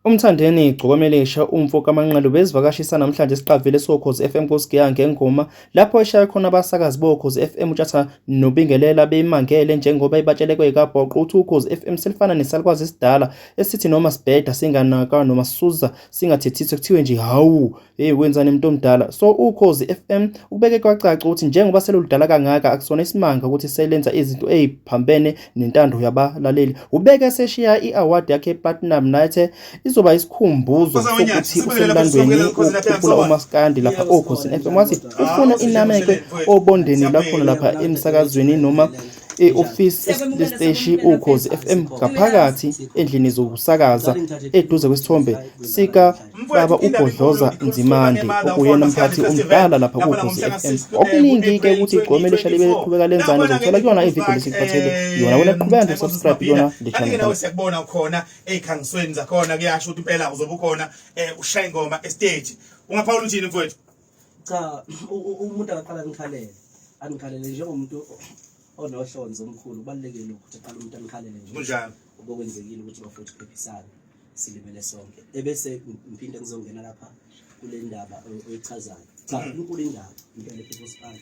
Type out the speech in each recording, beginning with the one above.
UMthandeni Gcokamelisha umfo kaManqele ubezivakashi sanamhlanje esiqavile soKhozi FM kuSigiya Ngengoma lapho eshaya khona abasakazi boKhozi FM uTshatha noBingelela beyimangele njengoba ibatshele kweyikabhoqo uthi uKhozi FM selifana nesalukwazi esidala esithi noma sibheda singanaka noma sisuza singathethiswa kuthiwe nje hawu Hey wenzani mntu omdala. So uKhozi FM ukubeke kwacaca ukuthi njengoba seloludala kangaka akusona isimanga ukuthi selenza izinto eziphambene nentando yabalaleli. Ubeke seshiya i-award yakhe ePlatinum Night izoba isikhumbuzo sokuthi usemlandweni ukukhuphula umaskandi lapha oKhozi FM wathi ufuna inamekwe obondeni lakhona lapha emsakazweni noma e-ofisi lesiteshi Ukhozi FM ngaphakathi endlini zokusakaza eduze kwesithombe sika baba uBhodloza Nzimande okuyena mphathi omdala lapha kuKhozi FM. Okuningi-ke ukuthi igcome elisha libe liqhubeka lenzani uzothola kuyona ividiyo lesikuphathele yona. Wena qhubeka nje subscribe kuyona le channel. Nawe siyakubona ukhona ezikhangisweni zakhona kuyasho ukuthi impela uzobe ukhona ushaya ingoma estage. Ungaphawula uthini mfowethu? Cha, umuntu akaqala angikhalele. Angikhalele njengomuntu onohlonze omkhulu kubalulekile ukuthi aqale umuntu angikhalele nje. Kunjalo. Okwenzekile ukuthi bafowethu phephisane silimele sonke. Ebese ngiphinde ngizongena lapha kule ndaba oyichazayo. Cha, inkulu indaba impela ePeople's Park.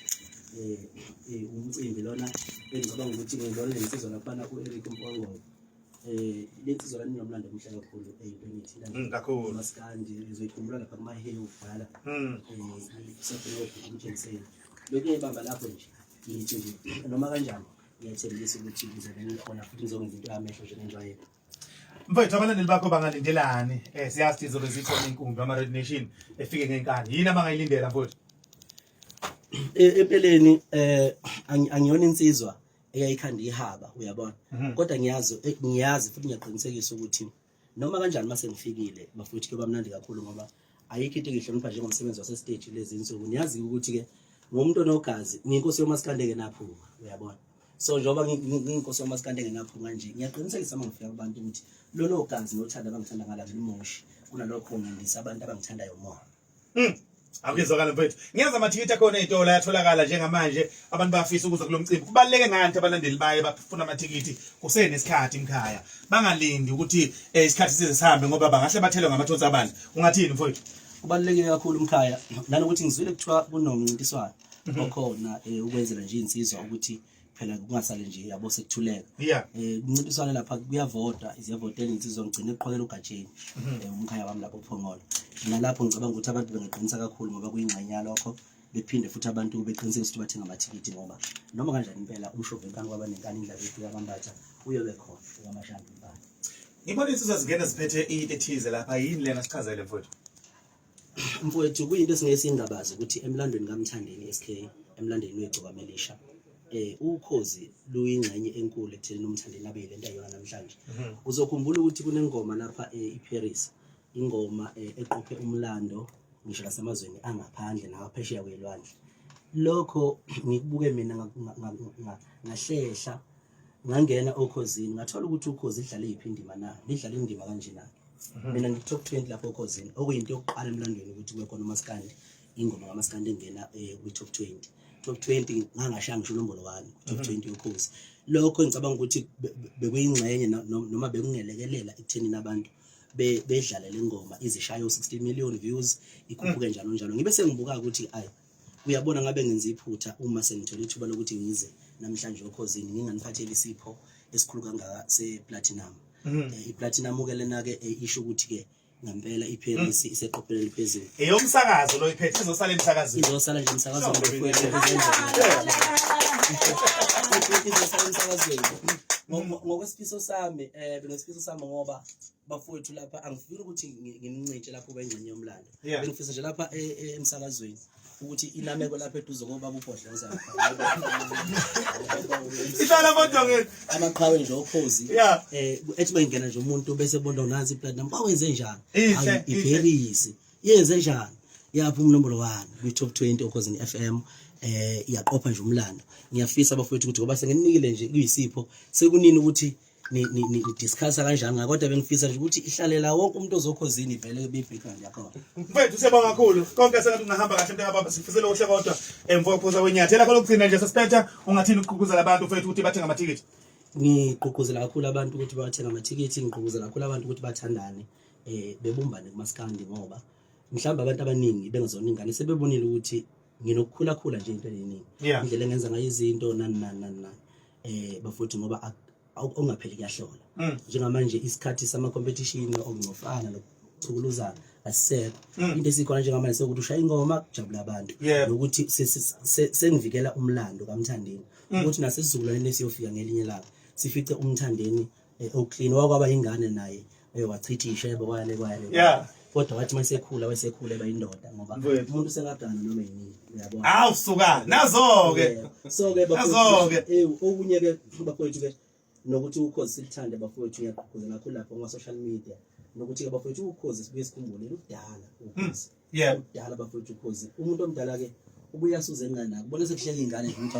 Umcimbi lona engicabanga ukuthi ngibona lensizwa laphana u-Eric Mpongo. Lensizwa lana inomlando omuhle kakhulu eyintweni ethinta Kakhulu. Maskandi ngizoyikhumbula lapha kumahewu kudala. Kusafuna umtshengiseni. Bekuyibamba lapho nje ngithi nje noma kanjani ngiyathembisa ukuthi ngizobe ngikhona futhi ngizokwenza into yamehlo njengenjwayelo. Mfowethu abalandeli bakho bangalindelani? Siyazi ukuthi izobe zikhona inkumbi ama Red Nation efike ngenkani. Yini abangayilindela mfowethu? Empeleni angiyona insizwa eyayikhanda ihaba uyabona. Kodwa ngiyazi ngiyazi futhi ngiyaqinisekisa ukuthi noma kanjani mase ngifikile bafowethu kuyoba mnandi kakhulu ngoba ayikho into engihlonipha njengomsebenzi wasesiteji lezi insuku. Niyazi ukuthi ke ngomuntu onogazi ngiyinkosi yomasikandi engenaphunga uyabona. So njengoba ngiyinkosi yomasikandi engenaphunga nje ngiyaqinisekisa uma ngifika kubantu ukuthi lolo gazi nothando abangithanda ngalo angilimoshi kunalokho ngandisa abantu abangithandayo more. Akuyezwakala mfethu. Ngiyazi amathikithi akhona ey'tolo ayatholakala njengamanje abantu bayafisa ukuza kulo mcimbi. Kubaluleke ngani ukuthi abalandeli baye bafuna amathikithi kusenesikhathi mkhaya. Bangalindi ukuthi isikhathi size sihambe ngoba bangahle bathelwe ngamathonsi abandla. Ungathini mfowethu? Kubalulekile kakhulu mkhaya nanokuthi ngizwile kuthiwa kunomncintiswano okhona ukwenzela nje insizwa ukuthi phela kungasale nje yabo sekuthuleka. Kuncintiswana lapha kuyavota, ziyavotela insizwa ngigcine kuqhwakela uGatsheni. Umkhaya wami lapho uPhongolo. Nalapho ngicabanga ukuthi abantu bengaqinisa kakhulu ngoba kuyingxenye yalokho bephinde futhi abantu beqinisekise ukuthi bathenga amathikithi ngoba noma kanjani impela umshovu enkani kwaba nenkani indlela yethu yakambatha uyobe khona ukamashanda impela. Ngibona insizwa zingena ziphethe into ethize lapha yini lena sichazele mfowethu. Mfowethu kuyinto esingeke singabazi ukuthi emlandweni kaMthandeni SK emlandweni weGcokamelisha ukhozi luyingxenye enkulu ekuthenini uMthandeni abe yilento ayiyona namhlanje. Uzokhumbula ukuthi kunengoma lapha eParis ingoma eqophe umlando ngisho nasemazweni angaphandle naphesheya kwelwandle. Lokho ngikubuke mina ngahlehla ngangena okhozini ngathola ukuthi ukhozi lidlale yiphi indima na lidlale indima kanjena. Mina ngi-top 20 lapho okhozini okuyinto yokuqala emlandweni ukuthi kube khona umaskandi ingoma kamaskandi engena kwi-top 20. Top 20 ngangashaya ngisho unombolo 1 top 20 yokhozi. Lokho ngicabanga ukuthi bekuyingxenye noma bekungelekelela ekuthenini abantu bedlale le ngoma izishaye u-60 million views ikhuphuke njalo njalo. Ngibe sengibuka ukuthi ayi uyabona ngabe ngenza iphutha uma sengithola ithuba lokuthi ngize namhlanje okhozini nginganiphatheli isipho esikhulu kangaka se-platinum. I-platinum ke lena ke isho ukuthi ke ngempela iParis iseqophelweni eliphezulu. Eyomsakazo lo iphethe izosala emsakazweni. Izosala nje emsakazweni bafowethu. Izosala emsakazweni. Ngokwesifiso sami bengesifiso sami ngoba bafowethu lapha angifuni ukuthi ngimncintshe lapho bengxenye yomlando. Bengifisa nje lapha emsakazweni ukuthi inameko lapha eduze kobaba uBhodloza. Ihlala kodwa nge amaqhawe nje okhozi. Ethi bayingena nje umuntu bese bonda nansi iplatinum bawenze njani? IParis yenze njani? Yaphuma unombolo 1 kwi top 20 okhozini FM iyaqopha nje umlando. Ngiyafisa bafowethu ukuthi ngoba senginikile nje kuyisipho sekunini ukuthi ni discuss kanjani ngakho kodwa bengifisa nje ukuthi ihlalela wonke umuntu ozokhozini vele be background yakho. Mfethu siyabonga kakhulu. Konke sengathi ungahamba kahle mntaka baba sifisela okuhle kodwa mfowethu wenyathi. Elakho lokugcina nje sesiphetha ungathini ukugqugquzela abantu mfethu ukuthi bathenga amathikithi? Ngigqugquzela kakhulu abantu ukuthi bathenga amathikithi, ngigqugquzela kakhulu abantu ukuthi bathandane. Bebumbane kumaskandi ngoba mhlawumbe abantu abaningi bengazona ingane sebebonile ukuthi nginokukhula khula nje into eningi. Indlela engenza ngayo izinto nani nani nani nani. Bafowethu ngoba okungapheli kuyahlola. Njengamanje isikhathi sama competition okungcofana nokuchukuluzana asisekho. Into esikhona njengamanje sekuthi ushaya ingoma kujabula abantu. Nokuthi sengivikela umlando kaMthandeni. Ukuthi nasesizukulwaneni esiyofika ngelinye ilanga sifice uMthandeni oclean wakwaba ingane naye wachitha ishebo kwale kwale. Kodwa wathi masekhula wasekhula eba indoda ngoba umuntu usengagana noma yini, uyabona. Awu suka nazo ke. So ke bafowethu, okunye ke bafowethu ke nokuthi Ukhozi silithande bafowethu, ngiyagqugquzela kakhulu lapho kuma social media nokuthi ke bafowethu Ukhozi sibuye sikhumbule kudala Ukhozi. Kudala bafowethu Ukhozi. Umuntu omdala ke ubuye asuze engane akubona sekuhleka ingane nje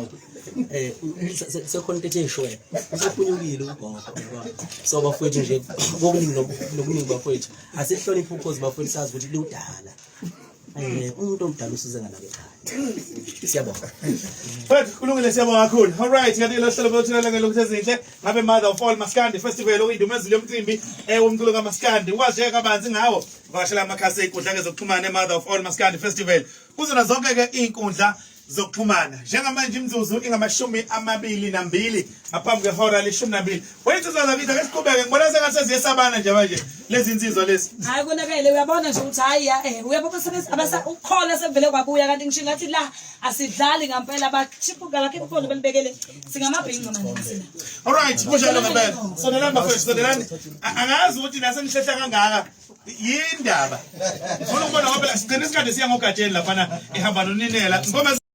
ukuthi sekhona into ethe ishwele usephunyukile ugogo, yabona. So bafowethu nje kokuningi nokuningi bafowethu asihloniphe Ukhozi bafowethu, sazi ukuthi ludala. Umuntu omdala usuze nganake ekhaya. Siyabonga. Mfethu kulungile, siyabonga kakhulu. All right, kanti lo hlelo bothula ngelokuthi ezinhle ngabe Mother of All Maskandi Festival okuyindumezulu yomcimbi womculo kaMaskandi. Ukwazi kabanzi ngawo vakashela amakhasi ezinkundla zokuxhumana Mother of All Maskandi Festival. Kuzona zonke ke izinkundla zokuxhumana. Njengamanje imizuzu inga-22 ngaphambi kwehora le-12. Weyinsizwa zakithi ake siqhubeke, ngibona sengathi seziyesabana nje manje lezi insizwa lezi. Hayi konakele, uyabona nje ukuthi hayi ya uyabona abasa ukukhola sekuvele kwabuya, kanti ngisho ngathi la asidlali ngampela, bakhiphuka bakhipha ukhona balibekele singamabhinca manje thina. All right, kunjalo ngempela. Sondelani bafethu, sondelani. Angazi ukuthi nasengihlehla kangaka yindaba. Ngifuna ukubona ngoba phela sigcine isikhathi siya ngogatsheni laphana ehamba noninela. Ngoma